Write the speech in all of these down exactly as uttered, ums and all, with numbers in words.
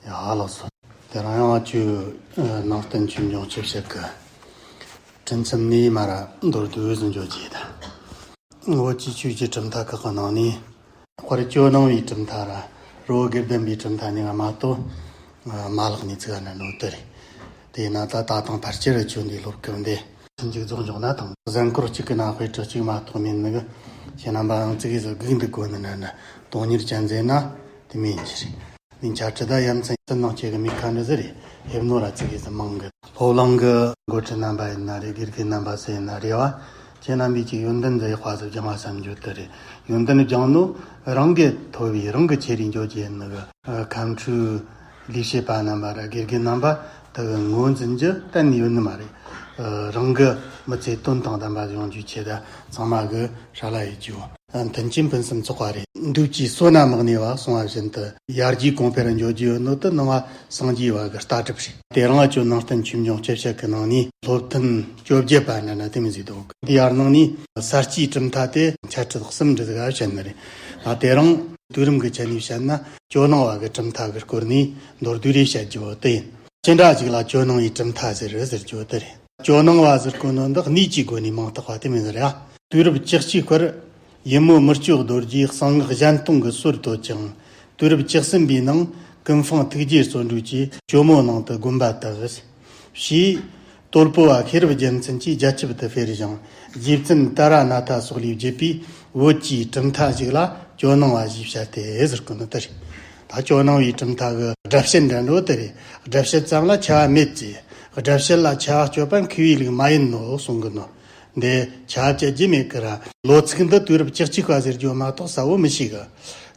ཡ་ལགས་སོ། དེ་རིང་ཡང་ཆོས་ནང་བསྟན་ཆོས་འབྱུང་སྤྱི་བཤད་ཀྱི་དྲིན་ཚིམ་ནས་མར་མདོར་བསྡུས་ཟིན་འཇོག་རྒྱུ་ཡིན། ད་བོད་ཀྱི་ཆོས་ཀྱི་གྲུབ་མཐའ་ཁག་གི་ནང་ནས་དཔལ་ཇོ་ནང་བའི་གྲུབ་མཐའ་ར་རི་བོ་དགེ་ལྡན་པའི་གྲུབ་མཐའ་གཉིས་ཀ་མ་གཏོགས་མ་ལྷག་ནས་ཚིག་ན་ནོ་དེ་རེད། དེས་ན་ད་ད་དང་ཕལ་ཆེར་ཆོས་འདི་སློབ་སྐབས་འདི་མཇུག་རྫོགས་འཇོག་ན་དང་གཟན་སྐོར་གཅིག་གི་ནང་དཔེ་ཁྲིད་གཅིག་མ་གཏོགས་མིན་ནི་གི་ཁྱེད་རྣམ་པའང་ཙི་གེ་ཟིག་སྒུག་འདུག་དགོས་ནི་ན་ན་དོན་གཉེར་ཅན་ཟེར་ན་དེ་མིན་གྱི་རེད། ནིང་ཆ་ཁྲི་ད་ཡ་མཚན་ཚུན་ནང་ཁྱེད་ཀྱི་མི་ཁ་འདྲ་ཟིག་རེད། ཧེབ་ནོ་ར་ཙི་གེ་ཟིག་མང་གི་སློབ་གླིང་གི་འགོ་ཁྲིད་རྣམ་པ་ཡིན་ན་རེད། དགེ་རྒན་རྣམ་པ་ཟེར་ཡིན་ན་རེད་བ། ཁྱེད་རྣམ་པས་ཀྱི་ཡོན་ཏན་འདི་ཡག་པ་ཟིག་སྦྱང་བ་བསམ་རྒྱུ་དེ་རེད། ཡོན་ཏན་སྦྱང་ནོ་རང་གི་མཐོ་བའི་རང་གི་ཆེ་རིང་འཇོག་རྒྱུ་ཡིན་ནི་གི་ཁམས་ཁྲུའུ་ལས་བྱེད་པ་རྣམ་པ་ར་དགེ་རྒན་རྣམ་པ་དེ་གི་ངོས་འཛིན་རྒྱུ་གཏན་ནས་ཡོད་ནི་མ་རེད། རང་གི་མི་ཚེ་དོན་དང་ལྡན་པ་ཡོང་རྒྱུའི་ཆེད་དུ་ཚང་མ་གི་ཧྲ་ལ་ཡེད་རྒྱུ། མཐུན་རྐྱེན་ཕུན་སུམ་ཚོགས་པ་རེད། འདུག་ཅེས་བསོད་ནམས་མི་གནས་པ་གསུངས་པ་བཞིན་དུ་ཡར་རྒྱས་གོང་འཕེལ་འགྱོ་རྒྱུ་ཡོད་ནོ་དེ་ནང་བ་སངས་རྒྱས་བ་གི་ལྟ་གྲུབ་རེད། དེ་རིང་ང་ཆོས་ནང་བསྟན་ཆོས་འབྱུང་སྤྱི་བཤད་ཀྱི་ནང་ནས་སློབ་ཐུན་བཅོ་བརྒྱད་པ་འདྲ་ན་དེ་མི་ཟིག་འདུག་དེ་ཡར་ནང་ནས་ས་སྐྱའི་གྲུབ་མཐའ་དེ་ཆ་ཁྲི་གསུམ་འདྲ་ཟིག་བཤད་ནི་རེད། ད་དེ་རིང་དུས་རིམ་གྱི་ཆ་ནས་བཤད་ན་ཇོ་ནང་བ་གི་གྲུབ་མཐའ་གི་སྐོར་ནས་མདོར་བསྡུས་རེ་བཤད་རྒྱུ་བོ་དེ་ཡིན། ཅི་འདྲ་ཞིག་ལ་ཇོ་ནང་བའི་གྲུབ་མཐའ་ཟེར་ཟེར་རྒྱུ་དེ་རེད། ཇོ་ནང་བ་ཟེར་གོ་ནོ་འདི་གནས་ཀྱི་སྒོ་ནས་མིང་བཏགས་པ་དེ་མིན་ཟེར་ཡ། དུས་རབས་བཅུ་གཅིག་བར་ཡིད་སྨོན་མི་བསྐྱོད་རྡོ་རྗེས་གསང་སྔགས་གཞན་སྟོང་གི་སྲོལ་བཏོད་ཅིང་། དུས་རབས་བཅུ་གསུམ་པའི་ནང་ཀུན་སྤངས་ཐུགས་རྗེའི་བརྩོན་འགྲུས་ཀྱིས་ཇོ་མོ་ནང་དུ་དགོན་པ་བཏབ། ཞེས་སྟོད་པོ་བ་ཤེས་རབ་རྒྱལ་མཚན་གྱིས་རྒྱ་ཁྱབ་ཏུ་སྤེལ་ཞིང་། རྗེ་བཙུན་ཏཱ་ར་ནཱ་ཐ་སོགས་ལས་བརྒྱུད་པའི་བོད་ཀྱི་གྲུབ་མཐའ་ཞིག་ལ་ཇོ་ནང་བ་ཞེས་བྱ་སྟེ་ཟེར་གོ་ནི་དེ་རེད། ད་ཇོ་ནང་བའི་གྲུབ་མཐའ་གི་སྒྲ་བཤད་འདྲ་འགྲོ་དེ་རེད། སྒྲ་བཤད་ཙམ་ལ་ཆ་བ་མེད་ཅེས། སྒྲ་བཤད་ལ་ཆ་བ་གཅོད་པ་མཁས་པའི་ལུགས་མ་ཡིན་ནོ་གསུང་གི་ནོ། འདི་ཆ་བ་བཅད་རྒྱུ་མེད་ཀི་ར། ལོ་ཚིགས་འདི་དུས་རབས་བཅུ་གཅིག་པ་ཟེར་རྒྱུ་མ་གཏོགས་གསལ་བོ་མི་ཤེས་གི།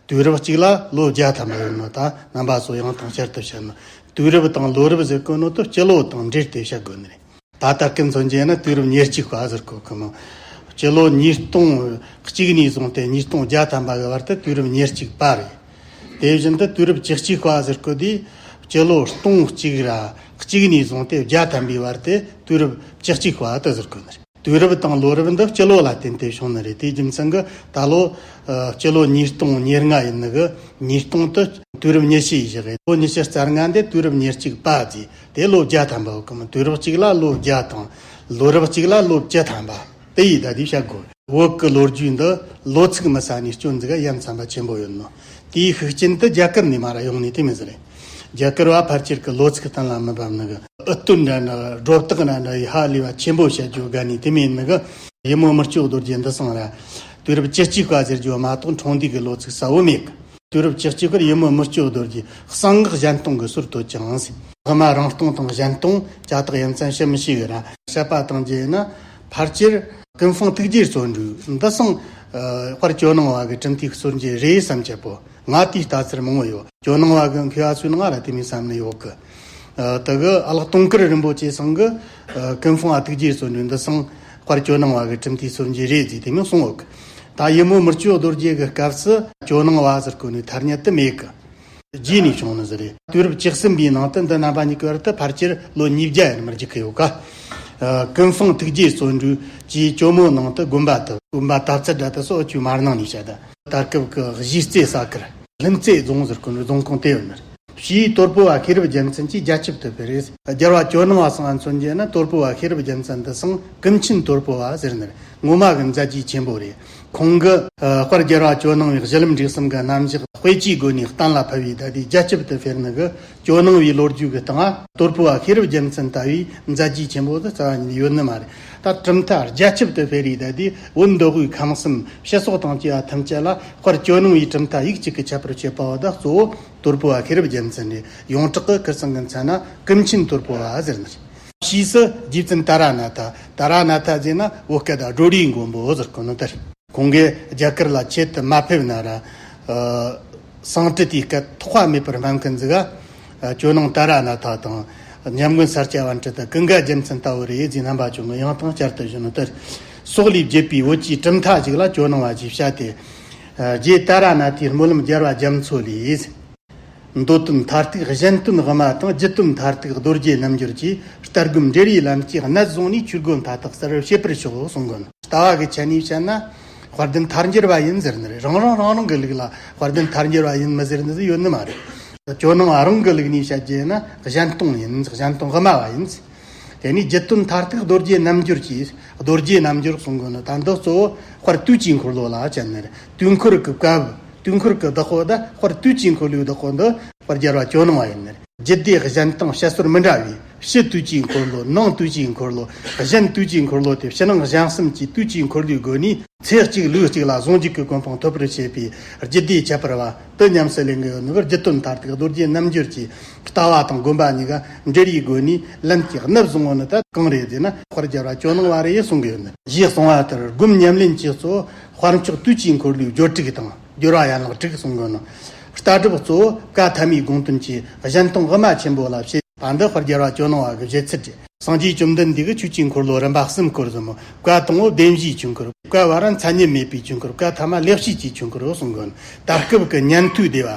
དུས་རབས་གཅིག་ལ་ལོ་བརྒྱ་ཐམ་པ་ཡོད་ནོ། ད་རྣམ་པ་ཚོ་ཡང་དང་བསྐྱར་དུ་བཤད་ནོ། དུས་རབས་དང་ལོ་རབས་ཟེར་གོ་ནོ་དེ་སྤྱི་ལོ་དང་འབྲེལ་ཏེ་བཤད་དགོས་ནི་རེད། ད་ལྟ་ཀུན་མཚོན་རྒྱུ་ན་དུས་རབས་ཉེར་གཅིག་པ་ཟེར་གོ་གི་མོ། སྤྱི་ལོ་ཉིས་སྟོང་གཅིག་ནས་བཟུང་སྟེ་ཉིས་སྟོང་བརྒྱ་ཐམ་པ་གི་བར་དུ་དུས་རབས་ཉེར་གཅིག་པ་རེད། དེ་བཞིན་དུ་དུས་རབས་བཅུ་གཅིག་པ་ཟེར་གོ་དུས་སྤྱི་ལོ་སྟོང་གཅིག་ར་གཅིག་ནས་བཟུང་སྟེ་བརྒྱ་ཐམ་པའི་བར་དུ་དུས་རབས་བཅུ་གཅིག་པ་དེ་ཟེར་གོ་ནི་རེད། དུས་རབས་དང་ལོ་རབས་འདི་སྤྱི་ལོ་ལ་བརྟེན་ཏེ་བྱུང་ནི་རེད། དེའི་རྒྱུ་མཚན་གྱིས་ད་ལོ་ཨ་སྤྱི་ལོ་ཉིས་སྟོང་ཉེར་ལྔ་ཡིན་ནི་གི་ཉིས་སྟོང་དེ་དུས་རབས་ཉི་ཤུ་ཡི་བཞག་གི། ལོ་ཉི་ཤུ་རྩ་ལྔ་འདི་དུས་རབས་ཉེར་གཅིག་པ་ཟེར། དེ་ལོ་བརྒྱ་ཐམ་པ་ཡོད་གི་མོ། དུས་རབས་གཅིག་ལ་ལོ་བརྒྱ་དང་ལོ་རབས་གཅིག་ལ་ལོ་བཅུ་ཐམ་པ་དེ་ཡི་ད་དེ་བཤད་དགོས། བོད་ཀྱི་ལོ་རྒྱུས་འདི་ལོ་ཚིགས་མི་ཟ་ནས་སྐྱོན་འཛུགས་ཡ་མཚན་པ་ཆེན་པོ་ཡོད་ནོ། དེའི་ཤུགས་རྐྱེན་དེ་རྒྱ་གར་ནས་མར་ཡོང་ནས་དེ་མི་ཟེར། རྒྱ་གར་བ་ཕལ་ཆེར་གྱི་ལོ་ཚིགས་གཏན་ལ་མི་ཕབ་ནི་གི་འུ་སྟོད་འདྲ་འདྲ་སྒྲོ་བཏགས་འདྲ་འདྲ་ཡི་ཧ་ལས་པ་ཆེན་པོ་བཤད་རྒྱུ་དགའ་ནས་དེ་མེད་ནི་གི། ཡིད་སྨོན་མི་བསྐྱོད་རྡོ་རྗེ་འདི་སང་ར་དུས་རབས་བཅུ་གཅིག་པ་ཟེར་རྒྱུ་མ་གཏོགས་འཁྲུངས་འདས་ཀྱི་ལོ་ཚིགས་གསལ་བོ་མེད་གི། དུས་རབས་བཅུ་གཅིག་པར་ཡིད་སྨོན་མི་བསྐྱོད་རྡོ་རྗེས་གསང་སྔགས་གཞན་སྟོང་གི་སྲོལ་བཏོད་ཅིང་ཟེར། དབུ་མ་རང་སྟོང་དང་གཞན་སྟོང་ཅ་དག་ཡ་མཚན་བཤད་མི་ཤེས་གི་ར། བཤད་པ་དང་རྗེས་ན་ཕལ་ཆེར་ཀུན་སྤངས་ཐུགས་རྗེའི་བརྩོན་འགྲུས་འདི་སང་ཨ་དཔལ་ཇོ་ནང་བ་གི་གྲུབ་མཐའི་སྲོལ་འབྱེད་རེད་བསམ་ཆེ་པོ། ང་དེའི་ལྟ་ཚུལ་མང་བོ་ཡོད། ཇོ་ནང་བ་གི་མཁས་པ་ཚོའི་ནང་ང་ར་དེ་མིན་བསམ་ནི་ཡོད་གི། ཨ་དེ་གི་ཨ་ལགས་དུང་དཀར་རིན་པོ་ཆེ་ཚང་གི་ཨ་ཀུན་སྤངས་ཐུགས་རྗེའི་བརྩོན་འགྲུས་འདི་སང་དཔལ་ཇོ་ནང་བ་གི་གྲུབ་མཐའི་སྲོལ་འབྱེད་རེད་ཟེར་དེ་མིན་གསུང་ཡོད་གི། ད་ཡིད་སྨོན་མི་བསྐྱོད་རྡོ་རྗེ་གི་སྐབས་སུ་ཇོ་ནང་བ་ཟེར་གོ་ནི་ཐ་སྙད་དེ་མེད་གི། རྗེས་ནས་བྱུང་ནི་ཟིག་རེད། དུས་རབས་བཅུ་གསུམ་པའི་ནང་དུ་འདི་རྣམ་པ་གཉིས་ཀྱི་བར་དུ་ཕལ་ཆེར་ལོ་ཉིས་བརྒྱ་ཡན་མར་འཇུག་གི་ཡོད་ཀ། ཨ་ཀུན་སྤངས་ཐུགས་རྗེའི་བརྩོན་འགྲུས་ཀྱིས་ཇོ་མོ་ནང་དུ་དགོན་པ་དུ་དགོན་པ་དར་ཚད་འདྲ་དུ་སོགས་ཆུ་མར་ནང་ནས་བཤད། ད་དེར་སྐབས་ཀྱི་གཞིས་རྩེ་ས་ཁུལ་ལྷུན་རྩེ་རྫོང་ཟེར་གོ་ནི་རྫོང་ཁོངས་དེ་ཡོད་ནི་རེད། ཞེས་སྟོད་པོ་བ་ཤེས་རབ་རྒྱལ་མཚན་གྱིས་རྒྱ་ཁྱབ་ཏུ་སྤེལ་རེད། རྒྱལ་བ་ཇོ་ནང་བ་སང་ང་མཚོན་རྒྱུ་ན་སྟོད་པོ་བ་ཤེས་རབ་རྒྱལ་མཚན་འདི་སང་ཀུན་མཁྱེན་སྟོད་པོ་བ་ཟེར་ནི་རེད། ངོ་མ་གི་མཛད་རྗེས་ཆེན་པོ་རེད། ཁོང་གི་ཨ་དཔལ་རྒྱལ་བ་ཇོ་ནང་བའི་གཞི་ལམ་འབྲས་གསུམ་གྱི་རྣམ་གཞག་དཔེ་ཆའི་སྒོ་ནས་གཏན་ལ་ཕབ་པའི་ད་ལྟའི་རྒྱ་ཁྱབ་ཏུ་སྤེལ་ནི་གི་ཇོ་ནང་བའི་ལོ་རྒྱུས་ཀྱི་སྟེང་ང་སྟོད་པོ་བ་ཤེས་རབ་རྒྱལ་མཚན་ལྟ་བུའི་མཛད་རྗེས་ཆེན་པོ་དེ་རྩ་བ་ཉིད་ནས་ཡོད་ནི་མ་རེད། ད་གྲུབ་མཐའ་རྒྱ་ཁྱབ་ཏུ་སྤེལ་རེས་ད་ལྟའི་བོད་མདོ་དབུས་ཁམས་གསུམ་སྤྱི་ཚོགས་དང་བཅས་པ་ཐམས་ཅད་ལ་དཔལ་ཇོ་ནང་བའི་གྲུབ་མཐའ་ཡིག་གཅིག་གིས་ཁྱབ་པར་བྱེད་པ་བ་ད་གཙོ་བོ་སྟོད་པོ་བ་ཤེས་རབ་རྒྱལ་མཚན་རེད། ཡོངས་གྲགས་ཀྱི་ཁིར་ཚང་གི་མཚན་ན་ཀུན་མཁྱེན་སྟོད་པོ་བ་ཟེར་ནི་རེད། ཕྱིས་སུ་རྗེ་བཙུན་ཏཱ་ར་ནཱ་ཐ། ཏཱ་ར་ནཱ་ཐ་ཟེར་ན་བོད་སྐད་དུ་སྒྲོ་རིའི་མགོན་པོ་ཟེར་གོ་ནོ་དེ་རེད། ཁོང་གིས་རྒྱ་གར་ལ་ཆེད་དུ་མ་ཕེབས་ན་ར། ཨ་སང་ཀྲི་དེའི་སྐད་ཐོགས་པ་མེད་པར་སྨན་ཁན་ཟིག་ག་ཇོ་ནང་ཏཱ་ར་ནཱ་ཐ་དང་ཉམས་མགོན་ས་སྐྱ་པཎྜི་ཏ་ཀུན་དགའ་རྒྱལ་མཚན་ལྟ་བུ་རེད་ཟེར་རྣམ་པ་ཆུང་ངུ་ཡང་དང་བསྐྱར་དུ་ཞུ་ནོ་དེ་རེད། སོགས་ལས་བརྒྱུད་པའི་བོད་ཀྱི་གྲུབ་མཐའ་ཞིག་ལ་ཇོ་ནང་བ་ཞེས་བྱ་སྟེ། ཨ་རྗེ་ཏཱ་ར་ནཱ་ཐའི་སྨོན་ལམ་རྒྱལ་བ་རྒྱ་མཚོ་ལས། མདོ་དོན་མཐར་ཐུག་གཞན་དོན་དབུ་མ་དང་། རྒྱུད་དོན་མཐར་ཐུག་རྡོ་རྗེ་རྣལ་འབྱོར་གྱིས། ལྟ་སྒོམ་འབྲེལ་བའི་ལམ་གྱིས་གནད་བཟུང་ནས། ཆོས་སྒོ་མཐའ་དག་གསལ་བར་བྱེད་པར་ཤོག་གསུང་གོ་ནོ། ལྟ་བ་གི་ཆ་ནས་བཤད་ན་དཔལ་ལྡན་ཐལ་འགྱུར་བ་ཡིན་ཟེར་ནི་རེད། རང་རང་རང་རང་གི་ལུགས་ལ་དཔལ་ལྡན་ཐལ་འགྱུར་བ་ཡིན་མི་ཟེར་ནི་ཟིག་ཡོད་ནི་མ་རེད། ཇོ་ནང་བ་རང་གི་ལུགས་ནས་བཤད་རྒྱུ་ཡིན་ན་གཞན་སྟོང་ཡིན། གཞན་སྟོང་དབུ་མ་བ་ཡིན། དེ་ནས་རྒྱུད་དོན་མཐར་ཐུག་རྡོ་རྗེ་རྣལ་འབྱོར་གྱི། རྡོ་རྗེ་རྣལ་འབྱོར་གསུང་གི་ནི་ད་འདི་གཙོ་བོ་དཔལ་དུས་ཀྱི་འཁོར་ལོ་ལ་བྱ་ནི་རེད། དུས་འཁོར་གྱི་བཀའ་བབས། དུས་འཁོར་གྱི་བདག་པོ་ད་དཔལ་དུས་ཀྱི་འཁོར་ལོའི་བདག་པོ་འདི་དཔལ་རྒྱལ་བ་ཇོ་ནང་བ་ཡིན་ནི་རེད། རྒྱུད་སྡེ་གཞན་དང་བཤད་སྲོལ་མི་འདྲ་བའི་ཕྱི་དུས་ཀྱི་འཁོར་ལོ། ནང་དུས་ཀྱི་འཁོར་ལོ། གཞན་དུས་ཀྱི་འཁོར་ལོ་སྟེ་ཕྱི་ནང་གཞན་གསུམ་གྱི་དུས་ཀྱི་འཁོར་ལོའི་སྒོ་ནས་ཚེ་གཅིག་ལུས་གཅིག་ལ་ཟུང་འཇུག་གི་གོ་འཕང་ཐོབ་པར་བྱེད་པའི་རྒྱུད་སྡེ་ཁྱད་པར་བ་དེ་ཉམས་སུ་ལེན་གྱི་ཡོད་ནི་གི་རྒྱུད་དོན་མཐར་ཐུག་རྡོ་རྗེ་རྣལ་འབྱོར་གྱི་ལྟ་བ་དང་སྒོམ་པ་གཉིས་ཀ་འབྲེལ་བའི་སྒོ་ནས་ལན་གྱི་གནབ་བཟུང་བ་ནི་ད་གང་རེད་ཟེར་ན་དཔལ་རྒྱལ་བ་ཇོ་ནང་བ་རེད་གསུང་གི་ཡོད་ནི། ཞེས་གསུངས་པ་ལྟར་སྒོམ་ཉམས་ལེན་གྱི་གཙོ་བོ་དཔལ་མཆོག་དུས་ཀྱི་འཁོར་ལོའི་སྦྱོར་དྲུག་དང་། སྦྱོར་བ་ཡན་ལག་དྲུག་གསུང་གི་ནོ། ལྟ་གྲུབ་གཙོ་བོ་བཀའ་ཐ་མའི་དགོངས་དོན་གྱི་གཞན་སྟོང་དབུ་མ་ཆེན་པོ་ལ་བྱེད་པ་འདི་དཔལ་རྒྱལ་བ་ཇོ་ནང་བ་གི་བཞེད་ཚུལ་རེད། སངས་རྒྱས་བཅོམ་ལྡན་འདས་ཀྱིས་ཆོས་ཀྱི་འཁོར་ལོ་རིམ་པ་གསུམ་བསྐོར་ཟིན་མོད། བཀའ་དང་པོ་བདེན་བཞིའི་ཆོས་འཁོར། བཀའ་བར་མཚན་ཉིད་མེད་པའི་ཆོས་འཁོར། བཀའ་ཐ་མ་ལེགས་བཤད་ཀྱི་ཆོས་འཁོར་གསུང་གི་ནོ། ད་སྐབས་ཀྱི་ཉན་ཐོས་སྡེ་བ།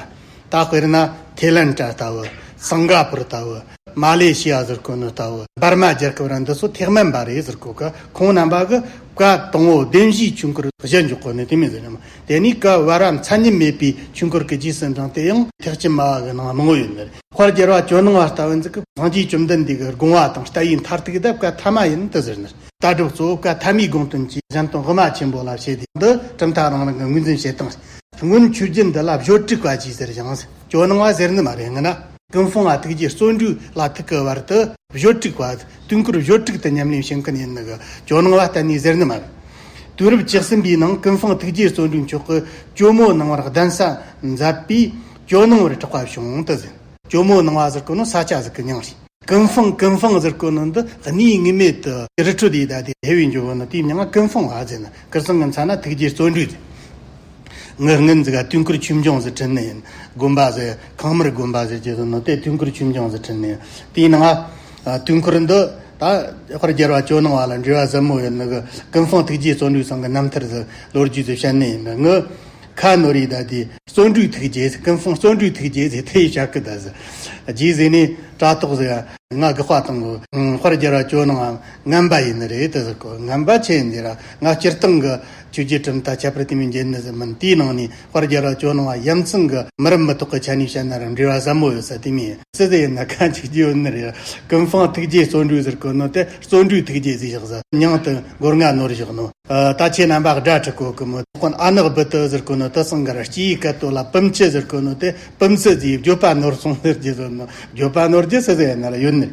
ད་དཔེར་ན་ཐེ་ལན་ཏྲ་ལྟ་བུ། སིང་ག་པུར་ལྟ་བུ། མ་ལེ་ཤི་ཡ་ཟེར་གོ་ནི་ལྟ་བུ། འབར་མ་རྒྱལ་ཁབ་ར་འདི་ཚོ་ཐེག་དམན་པ་རེད་ཟེར་གོ་གི། ཁོང་རྣམ་པ་གི་བཀའ་དང་པོ་བདེན་བཞིའི་ཆོས་འཁོར་གཞན་འཇོག་གོ་ནི་དེ་མིན་ཟེར་ནི་མ། དེ་ནས་བཀའ་བར་མཚན་ཉིད་མེད་པའི་ཆོས་འཁོར་གྱི་རྗེས་སུ་འབྲངས་ཏེ་ཡང་ཐེག་ཆེན་སྨྲ་བ་གི་ནང་མང་བོ་ཡོད་ནི་རེད། དཔལ་རྒྱལ་བ་ཇོ་ནང་བ་ལྟ་བུ་འཛི་གི་སངས་རྒྱས་བཅོམ་ལྡན་འདས་ཀྱི་དགོངས་པ་དང་ལྟ་བའི་མཐར་ཐུག་དེ་བཀའ་ཐ་མ་ཡིན་དུ་ཟེར་ནི། ལྟ་གྲུབ་གཙོ་བོ་བཀའ་ཐ་མའི་དགོངས་དོན་གྱི་གཞན་སྟོང་དབུ་མ་ཆེན་པོ་ལ་བྱེད་དེ་འདི་གྲུབ་མཐའ་རང་རང་གི་ངོས་འཛིན་བྱེད་སྟངས། སྔོན་ཆོས་བརྒྱུད་འདི་ལ་སྦྱོར་དྲུག་པ་ཅེས་ཟེར་ཞིང་། ཇོ་ནང་བ་ཟེར་ནི་མ་རེད། ང་ན་ཀུན་སྤངས་ལ་ཐུགས་རྗེ་བརྩོན་འགྲུས་ལ་ཐུག་གི་བར་དུ་སྦྱོར་དྲུག་པ། དུས་འཁོར་སྦྱོར་དྲུག་ཏུ་ཉམས་ལེན་བྱེད་མཁན་ཡིན་ནི་གི་ཇོ་ནང་བ་གཏན་ནས་ཟེར་ནི་མ་རེད། དུས་རབས་བཅུ་གསུམ་པའི་ནང་ཀུན་སྤངས་ཐུགས་རྗེ་བརྩོན་འགྲུས་མཆོག་གི་ཇོ་མོ་ནང་བར་གདན་ས་མཛད་པས་ཇོ་ནང་བར་གྲགས་པ་བྱུང་དུ་ཟེར། ཇོ་མོ་ནང་བ་ཟེར་གོ་ནོ་ས་ཆ་ཟིག་གི་མྱིང་རེད། ཀུན་སྤངས། ཀུན་སྤངས་ཟེར་གོ་ནོ་འདི་གནས་དངོས་མེད་དུ་རི་ཁྲོད་དེ་ད་དེ་ཧེ་བའི་འཇོ་བོ་ནི་དེའི་མྱིང་ང་ཀུན་སྤངས་ལ་ཟེར་ན། ཁིར་སང་གི་མཚན་ན་ཐུགས་རྗེ་བརྩོན་འགྲུས་ཟེར། ངི་སྔོན་ཟིག་ག་དུས་འཁོར་ཆོས་འབྱུང་ཟེར་ཁྲིད་ནི་ཡིན། དགོན་པ་ཟེར། ཁང་དམར་དགོན་པ་ཟེར་གྱི་ཟེར་ནོ་དེ་དུས་འཁོར་ཆོས་འབྱུང་ཟེར་ཁྲིད་ནི་ཡིན། དེའི་ནང་ང་དུས་འཁོར་འདི་ད་དཔལ་རྒྱལ་བ་ཇོ་ནང་བ་ལ་འབྲེལ་བ་ཟབ་མོ་ཡོད་ནི་གི་ཀུན་སྤངས་ཐུགས་རྗེ་བརྩོན་འགྲུས་ཚང་གི་རྣམ་ཐར་ཟེར་ལོ་རྒྱུས་ཟེར་བཤད་ནི་ཡིན། ངི་ཁ་ནོར་ཡི་ད་དེ་བརྩོན་འགྲུས་ཐུགས་རྗེ་ཟེར། ཀུན་སྤངས་བརྩོན་འགྲུས་ཐུགས་རྗེ་ཟེར་དེ་ཡི་བྱ་སྐུ་ད་ཟེར། རྗེས་ཟེར་ནས་དྲ་ཐོག་ཟེར། ང་དགག་པ་དང་གི། ཨང་། དཔལ་རྒྱལ་བ་ཇོ་ནང་བ་ངན་པ་ཡིན་ནི་རེད་དུ་ཟེར་གོ། ངན་པ་ཆི་ཡིན་ཟེར་ར། ང་སྤྱིར་བཏང་གི་ཆོས་བརྒྱུད་གྲུབ་མཐའ་ཁྱད་པར་དུ་མའི་འགྱེད་ནི་ཟིག་མིན། དེའི་ནང་ནས་དཔལ་རྒྱལ་བ་ཇོ་ནང་བ་ཡ་མཚན་གི་མི་རབས་མི་ཐོག་གི་ཆ་ནས་བཤད་ན་ར་འབྲེལ་བ་ཟབ་མོ་ཡོད་ས་དེ་མིན། སུ་ཟིག་ཡིན་ན་ཁ་འཆུག་རྒྱུ་ཡོད་ནི་རེད། ཀུན་སྤངས་ཐུགས་རྗེ་བརྩོན་འགྲུས་ཟེར་གོ་ནོ་དེ་བརྩོན་འགྲུས་ཐུགས་རྗེ་ཟེར་བཞག་ཟེར། མྱིང་དེ་མགོ་རྔ་ནོར་བཞག་ནོ། ཨ། ད་ཁྱེད་རྣམ་པ་དགྲ་འཁྲི་གོ་གི་མོ། དོན་ཨ་ནག་བུ་དུ་ཟེར་གོ་ནོ་དེ་སང་གར་སྐྱེ་ཡི་སྐད་དོད་ལ་པུམ་ཆི་ཟེར་གོ་ནོ་དེ་པུམ་ཚི་ཟེར། བརྗོད་པ་ནོར་སོང་ཟེར་གྱི་ཟེར་ནོ། བརྗོད་པ་ནོར་རྒྱུ་སུ་ཟེར་ཡ་ན་ལ་ཡོད་ནི།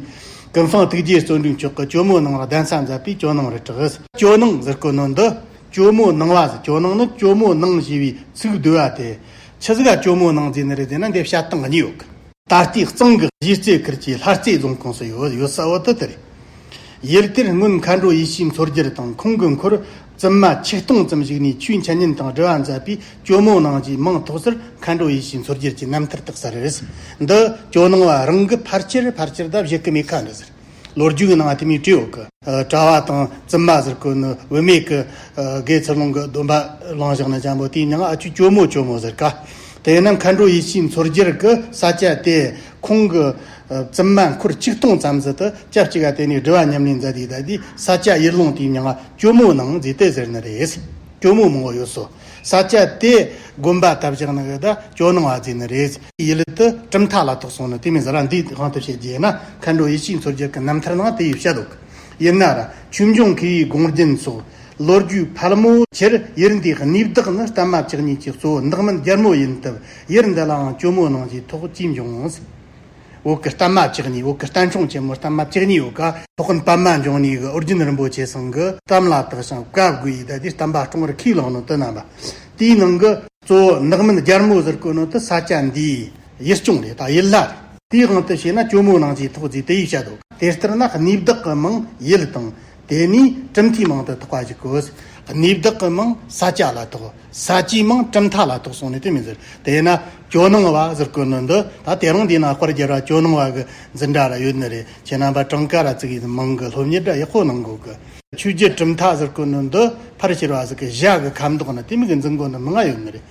ཀུན་སྤངས་ཐུགས་རྗེ་བརྩོན་འགྲུས་མཆོག་གི་ཇོ་མོ་ནང་ལ་གདན་ས་མཛད་པས་ཇོ་ནང་རུ་གྲགས། ཇོ་ནང་ཟེར་གོ་ནོ་འདི་ཇོ་མོ་ནང་བ་ཟེར། ཇོ་ནང་ནི་ཇོ་མོ་ནང་ཞེས་པའི་ཚིག་བསྡུ་བ་སྟེ། ཆི་ཟིག་ག་ཇོ་མོ་ནང་ཟེར་ནི་རེད་ཟེར་ན་འདི་བཤད་སྟངས་གཉིས་ཡོད་གི། ད་ལྟའི་གཙང་གི་གཞིས་རྩེ་ཁུལ་གྱི་ལྷ་རྩེ་རྫོང་ཁོངས་སུ་ཡོད་ཡོད་ས་བོ་དེ་དེ་རེད། ཡུལ་དེར་སྔོན་མཁའ་འགྲོ་ཡེ་ཤེས་མཚོ་རྒྱལ་དང་ཁོང་གི་འཁོར་བཙུན་མ་ཆིག་སྟོང་ཙམ་བཞུགས་ནས་ཆོས་འཆད་ཉན་དང་སྒྲུབ་པ་མཛད་པས་ཇོ་མོ་ནང་ཞེས་མིང་ཐོགས་ཟེར་མཁའ་འགྲོ་ཡེ་ཤེས་མཚོ་རྒྱལ་གྱི་རྣམ་ཐར་དག་ས་རེད། འདི་ཇོ་ནང་བ་རང་གི་ཕལ་ཆེར་ཕལ་ཆེར་ད་བཞེད་གི་མེད་ཁ་འདྲ་ཟེར། ལོ་རྒྱུས་ཀྱི་ནང་དེ་མོའི་བྲིས་ཡོད་གི། ཨ། གྲྭ་བ་དང་བཙུན་མ་ཟེར་གོ་ནི་བུད་མེད་ཀྱི། ཨ། དགེ་ཚུལ་སློང་གི་སྡོམ་པ་བླངས་བཞག་ན་ཅང་པོ་དེའི་མྱིང་ཨ་ཅུ་ཇོ་མོ་ཇོ་མོ་ཟེར་ག། དེས་ན་མཁའ་འགྲོ་ཡེ་ཤེས་མཚོ་རྒྱལ་གྱི་ས་ཆ་དེ་ཁོང་གི། ཨ། བཙུན་མ་འཁོར་ཆིག་སྟོང་ཙམ་ཟིག་ཏུ་སྐབས་གཅིག་ག་དེ་ནས་སྒྲུབ་པ་ཉམས་ལེན་མཛད་དེ་ད་དེ་ས་ཆ་ཡུལ་ལུང་དེའི་མྱིང་ཨ་ཇོ་མོ་ནང་ཟེར་དེ་ཟེར་ནི་རེད། ཇོ་མོ་མང་བོ་ཡོད་སོ། ས་ཆ་དེ་དགོན་པ་བཏབ་བཞག་ནི་གི་ད་ཇོ་ནང་བ་ཟེར་ནི་རེད། ཡུལ་དེ་གྲུབ་མཐའ་ལ་ཐོགས་སོང་ནི་དེ་མིན་ཟེར་ར། འདིའི་དབང་དུ་བྱས་རྗེས་ན་མཁའ་འགྲོ་ཡེ་ཤེས་མཚོ་རྒྱལ་གྱི་རྣམ་ཐར་ནང་དེ་ཡིས་བཤད་འདུག། ཡིན་ན་ར་ཆོས་འབྱུང་མཁས་པའི་དགོངས་རྒྱན་སོགས་ལོ་རྒྱུས་ཕལ་མོ་ཆེར་ཡུལ་འདིའི་གནས་བདག་ནི་བསྟན་མ་བཅུ་གཉིས་ཀྱི་གཙོ་བོ་འདག་མིན་རྒྱལ་མོ་ཡིན་སྟབས་ཡུལ་འདི་ལའང་ཇོ་མོ་ནང་ཞེས་ཐོགས་ཅེས་འབྱུང་ངོ་། བོད་ཀྱི་བསྟན་མ་བཅུ་གཉིས། བོད་ཀྱི་བསྟན་སྲུང་ཆེན་མོ་བསྟན་མ་བཅུ་གཉིས་ཡོད་ཀ། སློབ་དཔོན་པདྨ་འབྱུང་གནས་ཀྱི་ཨོ་རྒྱན་རིན་པོ་ཆེ་ཚང་གི་གཏམ་ལ་བརྟགས་ཤིང་བཀའ་བསྒོས་ཡི་ད་དེ་བསྟན་པ་སྲུང་བར་ཁས་བླངས་ནོ་དེ་རྣམ་པ། དེའི་ནང་གི་གཙོ་བོ་འདག་མིན་རྒྱལ་མོ་ཟེར་གོ་ནོ་དེ་ས་ཆ་འདིའི་ཡུལ་སྐྱོང་རེད། ད་ཡུལ་ལྷ་རེད། དེའི་དབང་དུ་བྱས་ན་ཇོ་མོ་ནང་ཞེས་ཐོགས་ཟེར་དེ་ཡིས་བཤད་འདུག། དེ་ལྟར་ན་གནས་བདག་གི་མིང་ཡུལ་དང་། དེ་ནས་གྲུབ་མཐའི་མིང་དུ་ཐོགས་པ་ཞིག་གོ། གནས་བདག་གི་མིང་ས་ཆ་ལ་ཐོགས། ས་ཆའི་མིང་གྲུབ་མཐའ་ལ་ཐོགས་སོང་ནས་དེ་མིན་ཟེར། དེས་ན་ཇོ་ནང་བ་ཟེར་གོ་ནི་འདི་ད་དེ་རིང་འདི་ན་དཔལ་རྒྱལ་བ་ཇོ་ནང་བ་གི་འཛིན་གྲྭ་ར་ཡོད་ནི་རེད། ཁྱེད་རྣམ་པ་གྲངས་ཀ་ར་བཙུགས་ཡིན་མིང་གི་སློབ་གཉེར་འདྲ་ཡག་པོ་གནང་དགོས་གི། ཆོས་བརྒྱུད་གྲུབ་མཐའ་ཟེར་གོ་ནི་འདི་ཕར་ཕྱིར་བ་ཟིག་གི་ཞྭ་གི་ཁ་མདོག་ན་དེ་མིན་གི་འཛིན་གོ་ནི་མང་ང་ཡོད་ནི་རེད།